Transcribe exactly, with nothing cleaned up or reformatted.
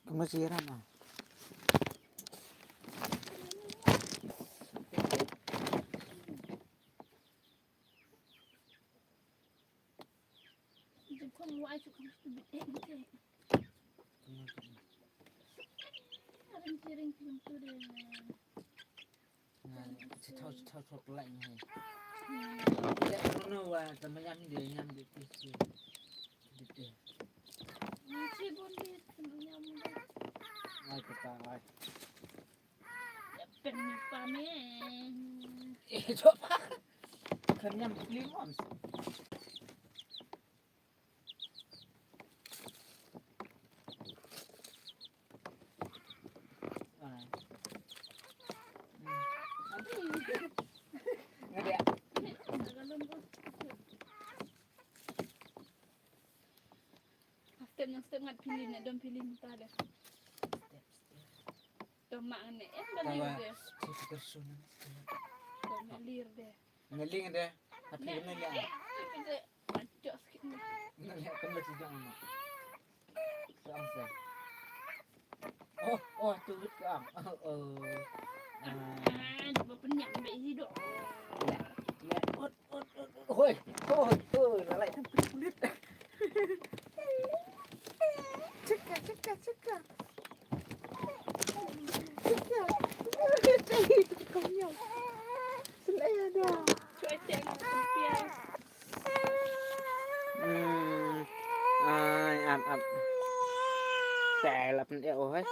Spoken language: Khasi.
Ka masih ramah. Ci thau, ci thau, thau pelai ni. Ya, kono wa, tama nyam dia, nyam dia, pis dia. Dia, dia. Ai, kata, ai. Ya, pen ni pa me. Eh, coba. Kan nyam pelim, Om. Step nang step ngat pilin, na dom pilin ta deh. Dom mak ngane, eh, ba lir deh. Dom mak lir deh. Ngeling deh. Tapi kena ya. Pacok sikit ni. Ngeling kena sejak mana? Seang seh. Oh, oh, tu wit ka ang. Oh, oh. Ah. Ah, cuba penyak ambil hidup. Ya, ya, ut, ut, ut, ut. Hoi, hoi, hoi, lalai sampai kulit. Cekak, cekak, cekak. Cekak. Cekak. Cekak. Cekak. Cuaca ngan piang. Hmm. Ai, ap, ap. Te lap nde oh, hai.